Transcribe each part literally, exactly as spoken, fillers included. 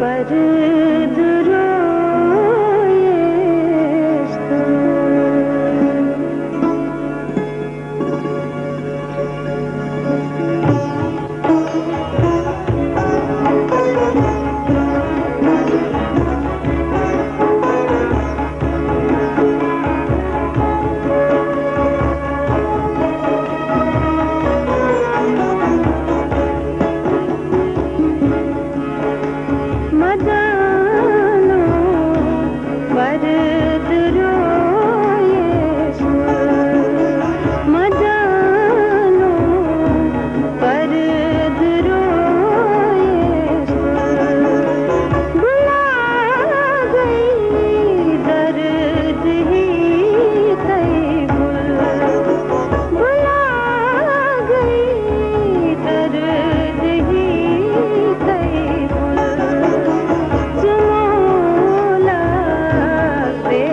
پردٕ رویس تل۔ مدانو پردٕ رویس تل۔ مدانو پردٕ رویس تل۔ بہٕ لاگے درد ہی تۄہہِ بُل۔ بہٕ لاگے درد ہی تۄہہِ بُل۔ ژٕ مولا بے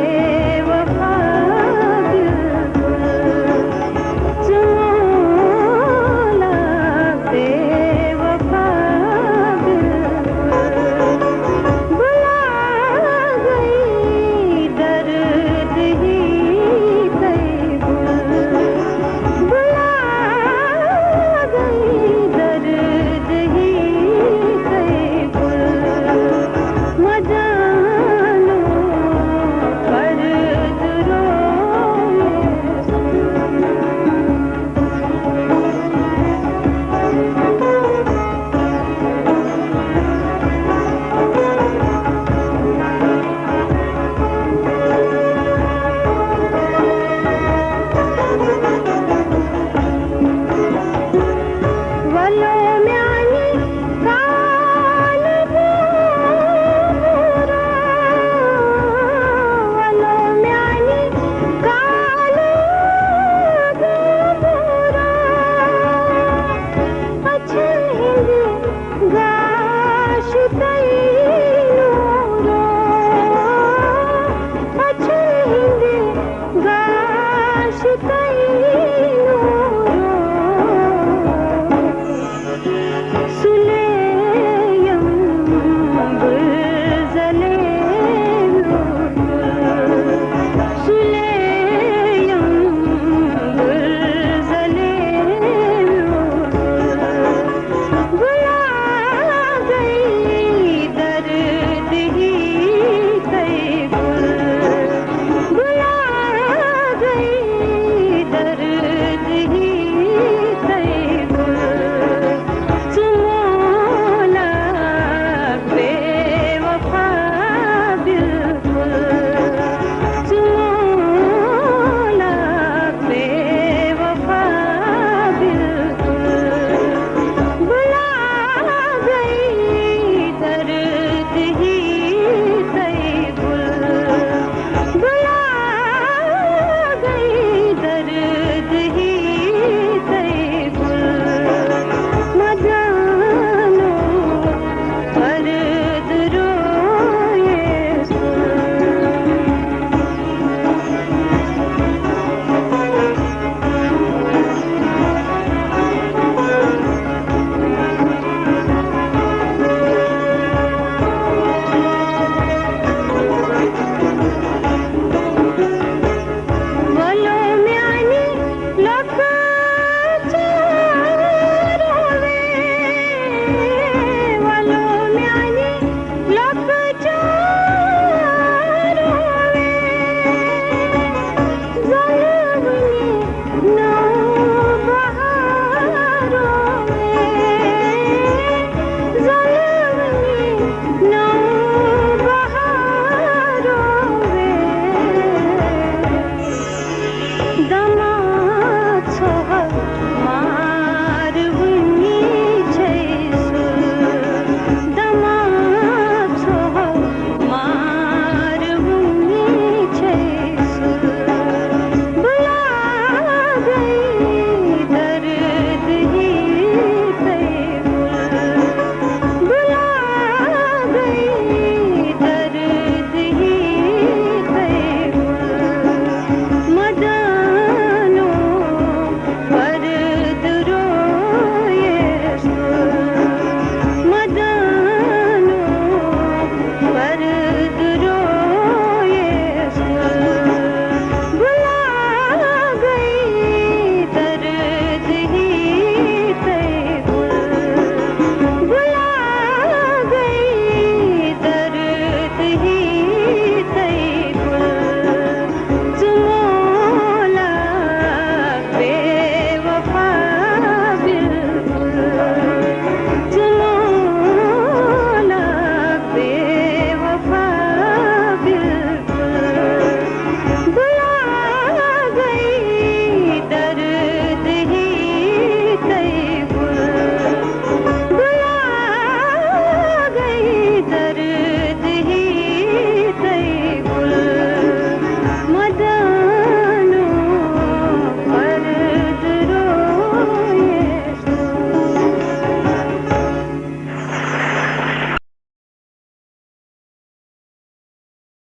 وفا بلبل۔ ژٕ مولا بے وفا بلبل۔ بہٕ لاگے درد ہی تۄہہِ بُل۔ بہٕ لاگے درد ہی تۄہہِ بُل۔ مدانو پردٕ رویس تل۔ وَلو میٛانہِ کالہٕ گوٚبُرا، وَلو میٛانہِ کالہٕ گوٚبُرا، أچھن ہٕنٛدِ گاشہِ تۄہہِ